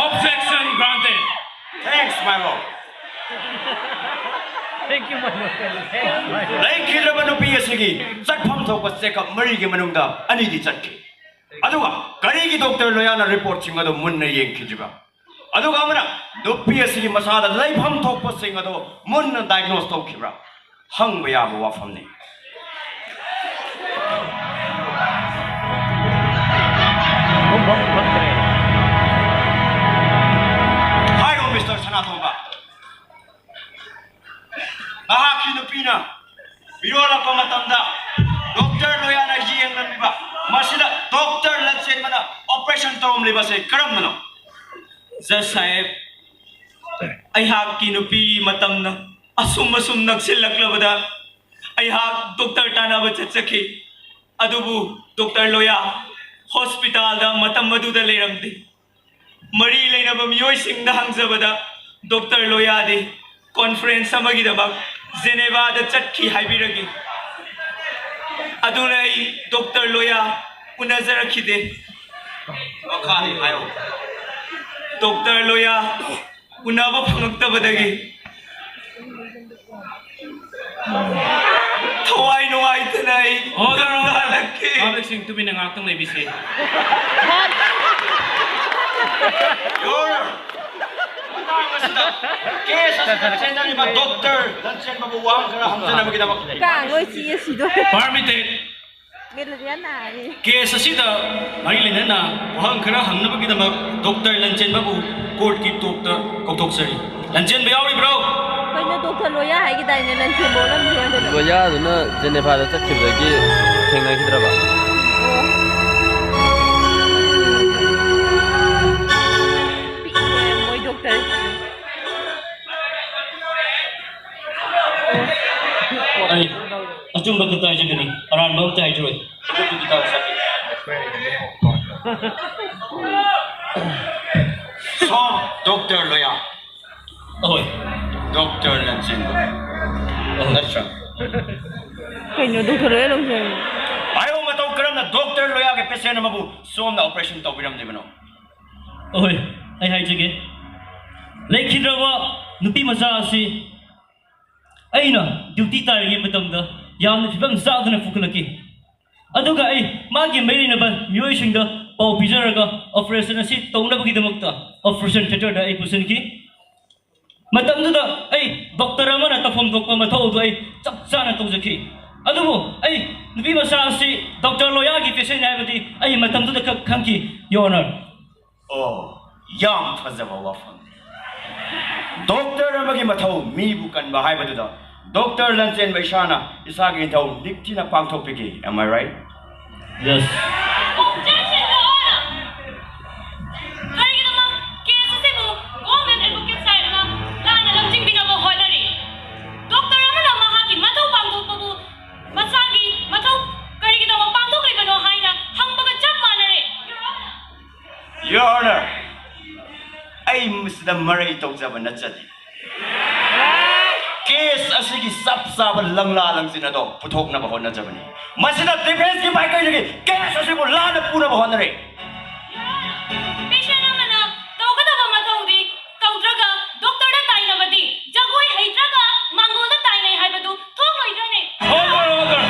Objection granted. Thanks, my lord. Thank you, my lord. Thank you, my lord. ꯂꯩꯈꯤꯗ꯭ꯔꯕ ꯅꯨꯄꯤ ꯑꯁꯤꯒꯤ ꯆꯠꯐꯝ ꯊꯣꯛꯄ check up ꯃꯔꯤꯒꯤ ꯃꯅꯨꯡꯗ ꯑꯅꯤꯗꯤ ꯆꯠꯈꯤ꯫ ꯑꯗꯨꯒ ꯀꯔꯤꯒꯤ doctor ꯂꯣꯌꯥꯅ reportꯁꯤꯡ ꯑꯗꯨ ꯃꯨꯟꯅ ꯌꯦꯡꯈꯤꯗ꯭ꯔꯤꯕ? ꯑꯗꯨꯒ ꯑꯃꯅ ꯅꯨꯄꯤ ꯑꯁꯤꯒꯤ ꯃꯁꯥꯗ ꯂꯩꯐꯝ ꯊꯣꯛꯄꯁꯤꯡ ꯑꯗꯨ ꯃꯨꯟꯅ diagnose ꯇꯧꯈꯤꯕ꯭ꯔꯥ? ꯍꯪꯕ ꯌꯥꯕ ꯋꯥꯐꯝꯅꯤ꯫ ꯍꯥꯏꯔꯣ, Mister ꯁꯅꯥꯇꯣꯝꯕ꯫ ꯃꯍꯥꯛꯀꯤ ꯅꯨꯄꯤꯅ ꯃꯤꯔꯣꯜꯂꯛꯄ ꯃꯇꯝꯗ doctor ꯂꯣꯌꯥꯅ ꯌꯦꯡꯂꯝꯂꯤꯕ ꯃꯁꯤꯗ doctor ꯂꯟꯆꯦꯟꯕꯅ operation ꯇꯧꯔꯝꯂꯤꯕꯁꯦ ꯀꯔꯝꯕꯅꯣ? ꯖꯖ ꯁꯥꯍꯦꯕ, ꯑꯩꯍꯥꯛꯀꯤ ꯅꯨꯄꯤ ꯃꯇꯝꯅ ꯑꯁꯨꯝ ꯑꯁꯨꯝ ꯅꯛꯁꯤꯜꯂꯛꯂꯕꯗ ꯑꯩꯍꯥꯛ doctor ꯇꯥꯟꯅꯕ ꯆꯠꯆꯈꯤ꯫ ꯑꯗꯨꯕꯨ doctor ꯂꯣꯌꯥ hospitalꯗ ꯃꯇꯝ ꯑꯗꯨꯗ ꯂꯩꯔꯝꯗꯦ꯫ ꯃꯔꯤ ꯂꯩꯅꯕ ꯃꯤꯑꯣꯏꯁꯤꯡꯗ ꯍꯪꯖꯕꯗ doctor ꯂꯣꯌꯥꯗꯤ conference ꯑꯃꯒꯤꯗꯃꯛ Genevaꯗ ꯆꯠꯈꯤ ꯍꯥꯏꯕꯤꯔꯛꯏ꯫ ꯑꯗꯨꯅ ꯑꯩ doctor ꯂꯣꯌꯥ ꯎꯅꯖꯔꯛꯈꯤꯗꯦ꯫ ꯃꯈꯥꯗꯤ ꯍꯥꯏꯌꯨ꯫ Doctor ꯂꯣꯌꯥ ꯎꯅꯕ ꯐꯪꯉꯛꯇꯕꯗꯒꯤ ꯊꯋꯥꯏ ꯅꯨꯡꯉꯥꯏꯇꯅ ꯑꯩ Order, order. ꯍꯜꯂꯛꯈꯤ꯫ Publicꯁꯤꯡ ꯇꯨꯃꯤꯟꯅ ꯉꯥꯛꯇꯪ ꯂꯩꯕꯤꯁꯤ꯫ Your Honor, ꯃꯇꯥꯡ ꯑꯁꯤꯗ ꯀꯦꯁ ꯑꯁꯤꯗ ꯆꯦꯟꯅꯔꯤꯕ ꯗꯣꯛꯇꯔ ꯂꯟꯆꯦꯟꯕꯕꯨ ꯋꯥꯍꯪ ꯈꯔ ꯍꯪꯖꯅꯕꯒꯤꯗꯃꯛ ꯀꯥꯡ ꯂꯣꯏ ꯆꯤꯛꯑꯦ ꯁꯤꯗꯣꯔꯦ꯫ Permitted꯫ ꯃꯦꯂꯔꯤꯌꯥ ꯅꯥꯔꯦ꯫ ꯀꯦꯁ ꯑꯁꯤꯗ ꯃꯔꯤ ꯂꯩꯅꯅ ꯋꯥꯍꯪ ꯈꯔ ꯍꯪꯅꯕꯒꯤꯗꯃꯛ ꯗꯣꯛꯇꯔ ꯂꯟꯆꯦꯟꯕꯕꯨ ꯀꯣꯔꯠꯀꯤ ꯇꯣꯞꯇ ꯀꯧꯊꯣꯛꯆꯔꯤ꯫ ꯂꯟꯆꯦꯟꯕ ꯌꯥꯎꯔꯤꯕ꯭ꯔꯣ? ꯀꯩꯅꯣ, ꯗꯣꯛꯇꯔ ꯂꯣꯌꯥ ꯍꯥꯏꯒꯤꯗꯥꯏꯅꯦ, ꯂꯟꯆꯦꯟꯕ ꯑꯣꯜꯂꯝꯗ꯭ꯔꯦ ꯑꯗꯨꯅ꯫ ꯂꯣꯌꯥꯗꯨꯅ ꯖꯦꯅꯦꯚꯥꯗ ꯆꯠꯈꯤꯕꯗꯒꯤ ꯊꯦꯡꯅꯈꯤꯗ꯭ꯔꯕ? ꯑꯣ꯫ ꯄꯤꯛꯏꯅꯦ ꯃꯣꯏ ꯗꯣꯛꯇꯔꯁꯦ꯫ ꯑꯩ ꯑꯆꯨꯝꯕ ꯈꯛꯇ ꯍꯥꯏꯖꯒꯅꯤ, ꯑꯔꯥꯟꯕ ꯑꯝꯇ ꯍꯥꯏꯖꯔꯣꯏ꯫ ꯁꯣꯝ ꯗꯣꯛꯇꯔ ꯂꯣꯌꯥ꯫ ꯑꯍꯣꯏ꯫ ꯗꯣꯛꯇꯔ ꯂꯟꯆꯦꯟꯕ꯫ ꯑꯍꯣꯏ꯫ ꯅꯠꯇ꯭ꯔꯥ? ꯀꯩꯅꯣ ꯗꯣꯛꯇꯔ ꯂꯣꯌꯥ ꯂꯧꯁꯦ ꯍꯥꯏꯔꯣ? ꯍꯥꯏꯌꯣ, ꯃꯇꯧ ꯀꯔꯝꯅ ꯗꯣꯛꯇꯔ ꯂꯣꯌꯥꯒꯤ ꯄꯦꯁꯦꯟ ꯑꯃꯕꯨ ꯁꯣꯝꯅ ꯑꯣꯄꯔꯦꯁꯟ ꯇꯧꯕꯤꯔꯝꯂꯤꯕꯅꯣ? ꯑꯍꯣꯏ, ꯑꯩ ꯍꯥꯏꯖꯒꯦ꯫ ꯂꯩꯈꯤꯗ꯭ꯔꯕ ꯅꯨꯄꯤ ꯃꯆꯥ ꯑꯁꯤ ꯑꯩꯅ ꯗ꯭ꯌꯨꯇꯤ ꯇꯥꯔꯤꯉꯩ ꯃꯇꯝꯗ ꯌꯥꯝꯅ ꯐꯤꯕꯝ ꯆꯥꯗꯅ ꯄꯨꯈꯠꯂꯛꯈꯤ꯫ ꯑꯗꯨꯒ ꯑꯩ ꯃꯥꯒꯤ ꯃꯔꯤ ꯂꯩꯅꯕ ꯃꯤꯑꯣꯏꯁꯤꯡꯗ ꯄꯥꯎ ꯄꯤꯖꯔꯒ ꯑꯣꯄꯔꯦꯁꯟ ꯑꯁꯤ ꯇꯧꯅꯕꯒꯤꯗꯃꯛꯇ ꯑꯣꯄꯔꯦꯁꯟ ꯊꯤꯌꯦꯇꯔꯗ ꯑꯩ ꯄꯨꯁꯤꯟꯈꯤ꯫ ꯃꯇꯝꯗꯨꯗ ꯑꯩ ꯗꯣꯛꯇꯔ ꯑꯃꯅ ꯇꯧꯐꯝ ꯊꯣꯛꯄ ꯃꯊꯧ ꯑꯗꯨ ꯑꯩ ꯆꯞ ꯆꯥꯅ ꯇꯧꯖꯈꯤ꯫ ꯑꯗꯨꯕꯨ ꯑꯩ ꯅꯨꯄꯤ ꯃꯆꯥ ꯑꯁꯤ ꯗꯣꯛꯇꯔ ꯂꯣꯌꯥꯒꯤ ꯄꯦꯁꯦꯟꯅꯤ ꯍꯥꯏꯕꯗꯤ ꯑꯩ ꯃꯇꯝꯗꯨꯗ ꯈꯛ ꯈꯪꯈꯤ, ꯌꯣꯔ ꯑꯣꯅꯔ꯫ ꯑꯣ, ꯌꯥꯝ ꯐꯖꯕ ꯋꯥꯐꯝ꯫ ꯗꯣꯛꯇꯔ ꯑꯃꯒꯤ ꯃꯊꯧ ꯃꯤꯕꯨ ꯀꯟꯕ ꯍꯥꯏꯕꯗꯨꯗ ꯗꯣꯛꯇꯔ ꯂꯟꯆꯦꯟꯕ ꯏꯁꯥꯅ ꯏꯁꯥꯒꯤ ꯏꯊꯧ ꯅꯤꯡꯊꯤꯅ ꯄꯥꯡꯊꯣꯛꯄꯤꯒꯦ꯫ Am I right? Yes. Objection, Your Honor! ꯀꯔꯤꯒꯤꯗꯃꯛ ꯀꯦꯁ ꯑꯁꯤꯕꯨ ꯒꯣꯚꯔꯟꯃꯦꯟꯠ ꯑꯦꯗꯚꯣꯀꯦꯠ ꯁꯥꯏꯗꯅ ꯂꯥꯟꯅ ꯂꯝꯖꯤꯡꯕꯤꯅꯕ ꯍꯣꯠꯅꯔꯤ? ꯗꯣꯛꯇꯔ ꯑꯃꯅ ꯃꯍꯥꯛꯀꯤ ꯃꯊꯧ ꯄꯥꯡꯊꯣꯛꯄꯕꯨ ꯃꯁꯥꯒꯤ ꯃꯊꯧ ꯀꯔꯤꯒꯤꯗꯃꯛ ꯄꯥꯡꯊꯣꯛꯂꯤꯕꯅꯣ ꯍꯥꯏꯅ ꯍꯪꯕꯒ ꯆꯞ ꯃꯥꯟꯅꯔꯦ꯫ Your Honor, ꯑꯩ ꯃꯁꯤꯗ ꯃꯔꯩ ꯇꯧꯖꯕ ꯅꯠꯆꯗꯦ꯫ ꯀꯦꯁ ꯑꯁꯤꯒꯤ ꯆꯞ ꯆꯥꯕ ꯂꯪꯂꯥ ꯂꯪꯆꯤꯟ ꯑꯗꯣ ꯄꯨꯊꯣꯛꯅꯕ ꯍꯣꯠꯅꯖꯕꯅꯤ꯫ ꯃꯁꯤꯗ ꯗꯤꯐꯦꯟꯁꯀꯤ ꯃꯥꯏꯀꯩꯗꯒꯤ ꯀꯦꯁ ꯑꯁꯤꯕꯨ ꯂꯥꯟꯅ ꯄꯨꯅꯕ ꯍꯣꯠꯅꯔꯦ꯫ ꯄꯦꯁꯦꯟ ꯑꯃꯅ ꯇꯧꯒꯗꯕ ꯃꯊꯧꯗꯤ ꯇꯧꯗ꯭ꯔꯒ ꯗꯣꯛꯇꯔꯗ ꯇꯥꯏꯅꯕꯗꯤ ꯖꯒꯣꯏ ꯍꯩꯇ꯭ꯔꯒ ꯃꯥꯡꯒꯣꯜꯗ ꯇꯥꯏꯅꯩ ꯍꯥꯏꯕꯗꯨ ꯊꯣꯛꯂꯣꯏꯗ꯭ꯔꯅꯦ? Order, order!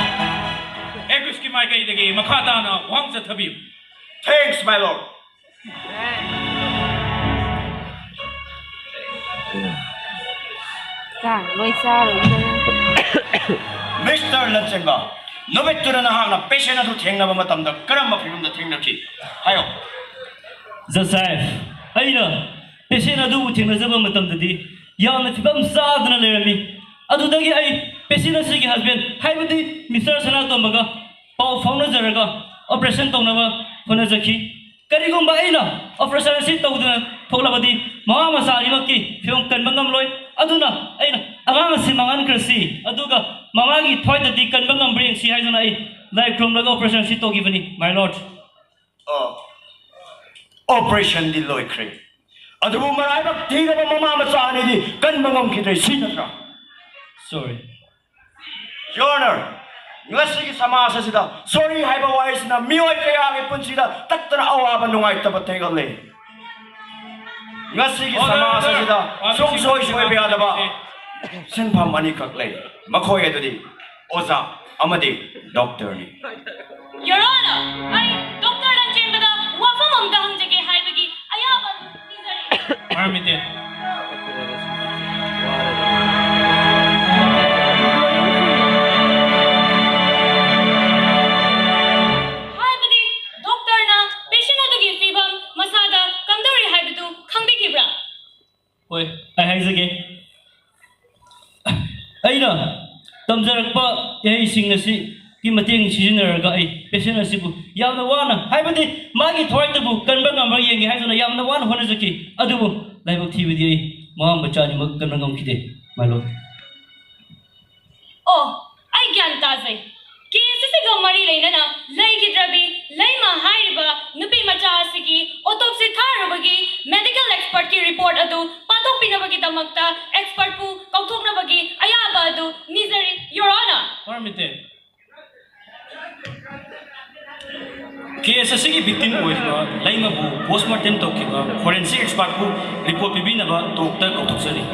ꯑꯦꯀ꯭ꯌꯨꯁꯀꯤ ꯃꯥꯏꯀꯩꯗꯒꯤ ꯃꯈꯥ ꯇꯥꯅ ꯋꯥꯍꯪ ꯆꯠꯊꯕꯤꯌꯨ꯫ Thanks, my lord. ꯂꯣꯏ ꯆꯥꯔꯣꯏꯗ꯫ ꯃꯤꯁꯇꯔ ꯂꯟꯆꯦꯟꯕ, ꯅꯨꯃꯤꯠꯇꯨꯗ ꯅꯍꯥꯛꯅ ꯄꯦꯁꯦꯟ ꯑꯗꯨ ꯊꯦꯡꯅꯕ ꯃꯇꯝꯗ ꯀꯔꯝꯕ ꯐꯤꯕꯝꯗ ꯊꯦꯡꯅꯈꯤ? ꯍꯥꯏꯌꯣ꯫ ꯖꯁꯥꯏꯐ, ꯑꯩꯅ ꯄꯦꯁꯦꯟ ꯑꯗꯨꯕꯨ ꯊꯦꯡꯅꯖꯕ ꯃꯇꯝꯗꯗꯤ ꯌꯥꯝꯅ ꯐꯤꯕꯝ ꯆꯥꯗꯅ ꯂꯩꯔꯝꯃꯤ꯫ ꯑꯗꯨꯗꯒꯤ ꯑꯩ ꯄꯦꯁꯦꯟ ꯑꯁꯤꯒꯤ ꯍꯁꯕꯦꯟ, ꯍꯥꯏꯕꯗꯤ ꯃꯤꯁꯇꯔ ꯁꯅꯥꯇꯣꯝꯕꯒ ꯄꯥꯎ ꯐꯥꯎꯅꯖꯔꯒ ꯑꯣꯄꯔꯦꯁꯟ ꯇꯧꯅꯕ ꯍꯣꯠꯅꯖꯈꯤ꯫ ꯀꯔꯤꯒꯨꯝꯕ ꯑꯩꯅ ꯑꯣꯄꯔꯦꯁꯟ ꯑꯁꯤ ꯇꯧꯗꯅ ꯊꯣꯛꯂꯕꯗꯤ ꯃꯃꯥ ꯃꯆꯥ ꯑꯅꯤꯃꯛꯀꯤ ꯐꯤꯕꯝ ꯀꯟꯕ ꯉꯝꯂꯣꯏ꯫ ꯑꯗꯨꯅ ꯑꯩꯅ ꯑꯉꯥꯡ ꯑꯁꯤ ꯃꯥꯡꯍꯟꯈ꯭ꯔꯁꯤ, ꯑꯗꯨꯒ ꯃꯃꯥꯒꯤ ꯊꯋꯥꯏꯗꯗꯤ ꯀꯟꯕ ꯉꯝꯕ꯭ꯔꯥ ꯌꯦꯡꯁꯤ ꯍꯥꯏꯗꯨꯅ ꯑꯩ ꯂꯥꯏ ꯈꯨꯔꯨꯝꯂꯒ ꯑꯣꯄꯔꯦꯁꯟ ꯑꯁꯤ ꯇꯧꯈꯤꯕꯅꯤ, my lord꯫ ꯑꯣ, ꯑꯣꯄꯔꯦꯁꯟꯗꯤ ꯂꯣꯏꯈ꯭ꯔꯦ, ꯑꯗꯨꯕꯨ ꯃꯔꯥꯏꯕꯛ ꯊꯤꯔꯕ ꯃꯃꯥ ꯃꯆꯥ ꯑꯅꯤꯗꯤ ꯀꯟꯕ ꯉꯝꯈꯤꯗ꯭ꯔꯦ, ꯁꯤ ꯅꯠꯇ꯭ꯔꯥ? Sorry꯫ Your Honor, ꯉꯁꯤꯒꯤ ꯁꯃꯥꯖ ꯑꯁꯤꯗ ꯁꯣꯔꯤ ꯍꯥꯏꯕ ꯋꯥꯍꯩꯁꯤꯅ ꯃꯤꯑꯣꯏ ꯀꯌꯥꯒꯤ ꯄꯨꯟꯁꯤꯗ ꯇꯠꯇꯅ ꯑꯋꯥꯕ ꯅꯨꯡꯉꯥꯏꯇꯕ ꯊꯦꯡꯍꯜꯂꯦ꯫ ꯉꯁꯤꯒꯤ ꯁꯃꯥꯖ ꯑꯁꯤꯗ ꯁꯨꯡꯁꯣꯏ ꯁꯣꯏꯕ ꯌꯥꯗꯕ ꯁꯤꯟꯐꯝ ꯑꯅꯤꯈꯛ ꯂꯩ, ꯃꯈꯣꯏ ꯑꯗꯨꯗꯤ ꯑꯣꯖꯥ ꯑꯃꯗꯤ ꯗꯣꯛꯇꯔꯅꯤ꯫ Your Honor, ꯑꯩ ꯗꯣꯛꯇꯔ ꯂꯟꯆꯦꯟꯕꯗ ꯋꯥꯐꯝ ꯑꯃꯇ ꯍꯪꯖꯒꯦ ꯍꯥꯏꯕꯒꯤ ꯑꯌꯥꯕ ꯑꯗꯨ ꯄꯤꯖꯔꯤ꯫ ꯃꯔꯝ ꯏꯇꯦ꯫ ꯍꯥꯏꯕꯗꯤ ꯗꯣꯛꯇꯔꯅ ꯄꯦꯁꯦꯟ ꯑꯗꯨꯒꯤ ꯐꯤꯕꯝ ꯃꯁꯥꯗ ꯀꯝꯗꯧꯔꯤ ꯍꯥꯏꯕꯗꯨ ꯈꯪꯕꯤꯈꯤꯕ꯭ꯔꯥ? ꯍꯣꯏ, ꯑꯩ ꯍꯥꯏꯖꯒꯦ꯫ ꯑꯩꯅ ꯇꯝꯖꯔꯛꯄ ꯏꯍꯩꯁꯤꯡ ꯑꯁꯤꯒꯤ ꯃꯇꯦꯡ ꯁꯤꯖꯤꯟꯅꯔꯒ ꯑꯩ ꯄꯦꯁꯦꯟ ꯑꯁꯤꯕꯨ ꯌꯥꯝꯅ ꯋꯥꯅ, ꯍꯥꯏꯕꯗꯤ ꯃꯥꯒꯤ ꯊꯋꯥꯏꯗꯨꯕꯨ ꯀꯟꯕ ꯉꯝꯕ꯭ꯔꯥ ꯌꯦꯡꯒꯦ ꯍꯥꯏꯗꯨꯅ ꯌꯥꯝꯅ ꯋꯥꯅ ꯍꯣꯠꯅꯖꯈꯤ꯫ ꯑꯗꯨꯕꯨ ꯂꯥꯏꯕꯛ ꯊꯤꯕꯗꯤ ꯑꯩ ꯃꯃꯥ ꯃꯆꯥ ꯑꯅꯤꯃꯛ ꯀꯟꯕ ꯉꯝꯈꯤꯗꯦ, my lord꯫ ꯑꯣ, ꯑꯩ ꯒ꯭ꯌꯥꯟ ꯇꯥꯖꯩ꯫ ꯀꯦꯁ ꯑꯁꯤꯒ ꯃꯔꯤ ꯂꯩꯅꯅ ꯂꯩꯈꯤꯗ꯭ꯔꯕꯤ ꯂꯩꯃ ꯍꯥꯏꯔꯤꯕ ꯅꯨꯄꯤ ꯃꯆꯥ ꯑꯁꯤꯒꯤ ꯑꯣꯇꯣꯞꯁꯤ ꯊꯥꯔꯨꯕꯒꯤ ꯃꯦꯗꯤꯀꯦꯜ ꯑꯦꯛꯁꯄꯔꯠꯀꯤ ꯔꯤꯄꯣꯔꯠ ꯑꯗꯨ ꯄꯥꯊꯣꯛꯄꯤꯅꯕꯒꯤꯗꯃꯛꯇ ꯑꯦꯛꯁꯄꯔꯠꯄꯨ ꯀꯧꯊꯣꯛꯅꯕꯒꯤ ꯑꯌꯥꯕ ꯑꯗꯨ ꯅꯤꯖꯔꯤ, Your Honor꯫ ꯃꯔꯝ ꯏꯇꯦ꯫ ꯀꯦꯁ ꯑꯁꯤꯒꯤ ꯚꯤꯛꯇꯤꯝ ꯑꯣꯏꯔꯤꯕ ꯂꯩꯃꯕꯨ ꯄꯣꯁꯃꯣꯔꯇꯦꯝ ꯇꯧꯈꯤꯕ ꯐꯣꯔꯦꯟꯁꯤꯛ ꯑꯦꯛꯁꯄꯔꯠꯄꯨ ꯔꯤꯄꯣꯔꯠ ꯄꯤꯕꯤꯅꯕ ꯇꯣꯛꯇ ꯀꯧꯊꯣꯛꯆꯔꯤ꯫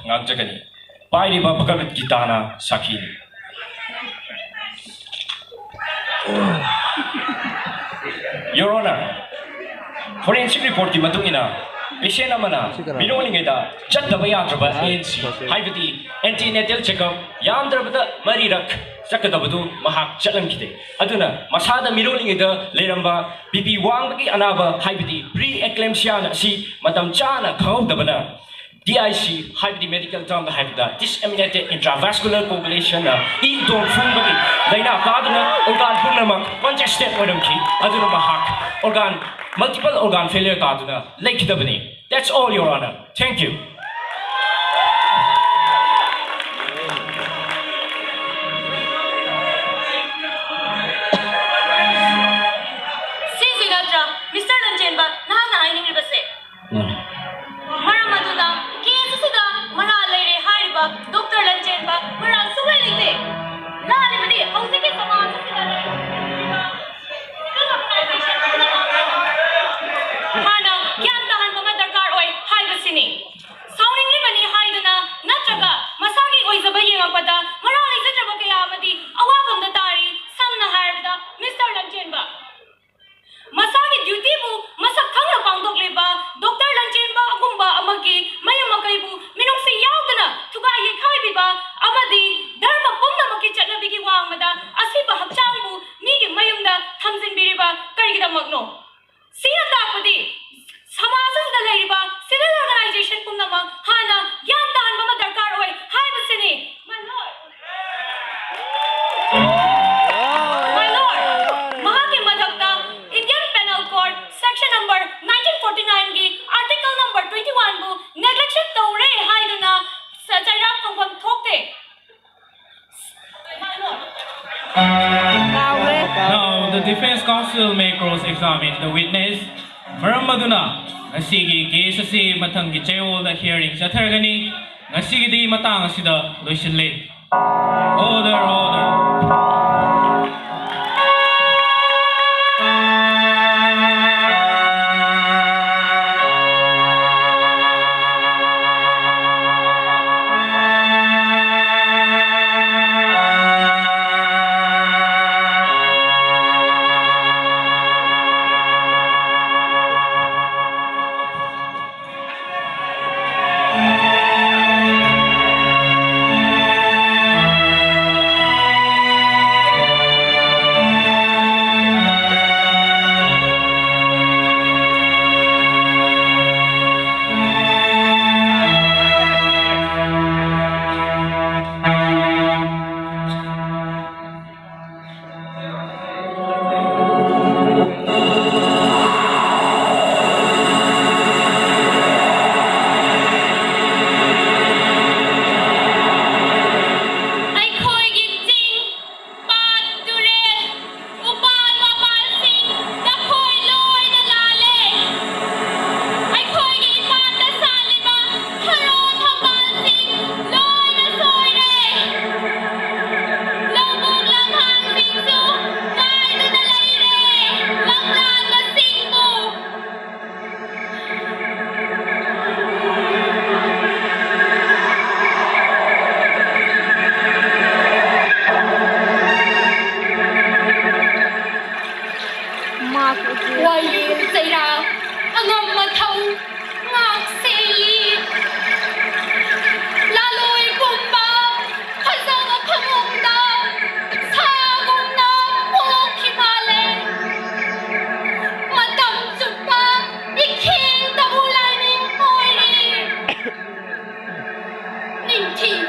ꯉꯥꯡꯖꯒꯅꯤ꯫ ꯄꯥꯏꯔꯤꯕ ꯚꯒꯕꯠ ꯒꯤꯇꯥꯅ ꯁꯥꯈꯤꯅꯤ꯫ Your Honor, forensic reportꯀꯤ ꯃꯇꯨꯡ ꯏꯟꯅ patient ꯑꯃꯅ ꯃꯤꯔꯣꯜꯂꯤꯉꯩꯗ ꯆꯠꯇꯕ ꯌꯥꯗ꯭ꯔꯕ A N C, ꯍꯥꯏꯕꯗꯤ antenatal checkup ꯌꯥꯝꯗ꯭ꯔꯕꯗ ꯃꯔꯤꯔꯛ ꯆꯠꯀꯗꯕꯗꯨ ꯃꯍꯥꯛ ꯆꯠꯂꯝꯈꯤꯗꯦ꯫ ꯑꯗꯨꯅ ꯃꯁꯥꯗ ꯃꯤꯔꯣꯜꯂꯤꯉꯩꯗ ꯂꯩꯔꯝꯕ B P ꯋꯥꯡꯕꯒꯤ ꯑꯅꯥꯕ, ꯍꯥꯏꯕꯗꯤ pre-eclampsia ꯑꯁꯤ ꯃꯇꯝ ꯆꯥꯅ ꯈꯪꯍꯧꯗꯕꯅ D I C, ꯍꯥꯏꯕꯗꯤ medical termꯗ ꯍꯥꯏꯕꯗ disseminated intravascular coagulationꯅ ꯏ ꯏꯇꯣꯟ ꯐꯨꯡꯕꯒꯤ ꯂꯥꯏꯅꯥ ꯀꯥꯗꯨꯅ organ ꯄꯨꯝꯅꯃꯛ congested ꯑꯣꯏꯔꯝꯈꯤ꯫ ꯑꯗꯨꯅ ꯃꯍꯥꯛ organ, multiple organ failure ꯀꯥꯗꯨꯅ ꯂꯩꯈꯤꯗꯕꯅꯤ꯫ That's all, Your Honor. Thank you. ꯁꯤꯁꯤ ꯅꯠꯇ꯭ꯔꯥ, ꯃꯤꯁꯇꯔ ꯂꯟꯆꯦꯟꯕ, ꯅꯍꯥꯛꯅ ꯍꯥꯏꯅꯤꯡꯂꯤꯕꯁꯦ? ꯃꯔꯝ ꯑꯗꯨꯅ case ꯑꯁꯤꯗ ꯃꯔꯥꯜ ꯂꯩꯔꯦ ꯍꯥꯏꯔꯤꯕ ꯗꯣꯛꯇꯔ ꯂꯟꯆꯦꯟꯕ ꯃꯔꯥꯜ ꯁꯨꯡꯂꯩ ꯂꯩꯇꯦ꯫ ꯂꯥꯜꯂꯤꯕꯗꯤ ꯍꯧꯖꯤꯛꯀꯤ ꯁꯃꯥꯖ ꯑꯁꯤꯗ ꯂꯩꯔꯤꯕ civil organization ꯄꯨꯝꯅꯃꯛ ꯍꯥꯟꯅ ꯒ꯭ꯌꯥꯟ ꯇꯥꯍꯟꯕ ꯑꯃ ꯗꯔꯀꯥꯔ ꯑꯣꯏ ꯍꯥꯏꯕꯁꯤꯅꯤ꯫ ꯁꯥꯎꯅꯤꯡꯂꯤꯕꯅꯤ ꯍꯥꯏꯗꯨꯅ ꯅꯠꯇ꯭ꯔꯒ ꯃꯁꯥꯒꯤ ꯑꯣꯏꯖꯕ ꯌꯦꯡꯉꯛꯄꯗ ꯃꯔꯥꯜ ꯂꯩꯖꯗ꯭ꯔꯕ ꯀꯌꯥ ꯑꯃꯗꯤ ꯑꯋꯥꯐꯝꯗ ꯇꯥꯔꯤ꯫ ꯁꯝꯅ ꯍꯥꯏꯔꯕꯗ ꯃꯤꯁꯇꯔ ꯂꯟꯆꯦꯟꯕ꯫ ꯃꯁꯥꯒꯤ dutyꯕꯨ ꯃꯁꯛ ꯈꯪꯅ ꯄꯥꯡꯊꯣꯛꯂꯤꯕ ꯗꯣꯛꯇꯔ ꯂꯟꯆꯦꯟꯕ ꯑꯒꯨꯝꯕ ꯑꯃꯒꯤ ꯃꯌꯨꯝ ꯃꯀꯩꯕꯨ ꯃꯤꯅꯨꯡꯁꯤ ꯌꯥꯎꯗꯅ ꯊꯨꯒꯥꯏ ꯌꯩꯈꯥꯏꯕꯤꯕ ꯑꯃꯗꯤ ꯙꯔꯃ ꯄꯨꯝꯅꯃꯛꯀꯤ ꯆꯠꯅꯕꯤꯒꯤ ꯋꯥꯡꯃꯗ ꯑꯁꯤꯕ ꯍꯛꯆꯥꯡꯕꯨ ꯃꯤꯒꯤ ꯃꯌꯨꯝꯗ ꯊꯝꯖꯤꯟꯕꯤꯔꯤꯕ ꯀꯔꯤꯒꯤꯗꯃꯛꯅꯣ? ꯁꯤꯅ ꯇꯥꯛꯄꯗꯤ ꯁꯃꯥꯖ ꯑꯁꯤꯗ ꯂꯩꯔꯤꯕ civil organization ꯄꯨꯝꯅꯃꯛ ꯍꯥꯟꯅ ꯒ꯭ꯌꯥꯟ ꯇꯥꯍꯟꯕ ꯑꯃ ꯗꯔꯀꯥꯔ ꯑꯣꯏ ꯍꯥꯏꯕꯁꯤꯅꯤ꯫ My lord. My lord, ꯃꯍꯥꯛꯀꯤ ꯃꯊꯛꯇ Indian Penal Code section number nineteen forty nineꯒꯤ article number twenty oneꯕꯨ neglection ꯇꯧꯔꯦ ꯍꯥꯏꯗꯨꯅ ꯆꯩꯔꯥꯛ ꯐꯪꯐꯝ ꯊꯣꯛꯇꯦ꯫ Now, the defense counsel may cross-examine the witness. ꯃꯔꯝ ꯑꯗꯨꯅ ꯉꯁꯤꯒꯤ case ꯑꯁꯤ ꯃꯊꯪꯒꯤ ꯆꯌꯣꯜꯗ hearing ꯆꯠꯊꯔꯒꯅꯤ꯫ ꯉꯁꯤꯒꯤꯗꯤ ꯃꯇꯥꯡ ꯑꯁꯤꯗ ꯂꯣꯏꯁꯤꯜꯂꯤ꯫ Order, order. ꯊꯤ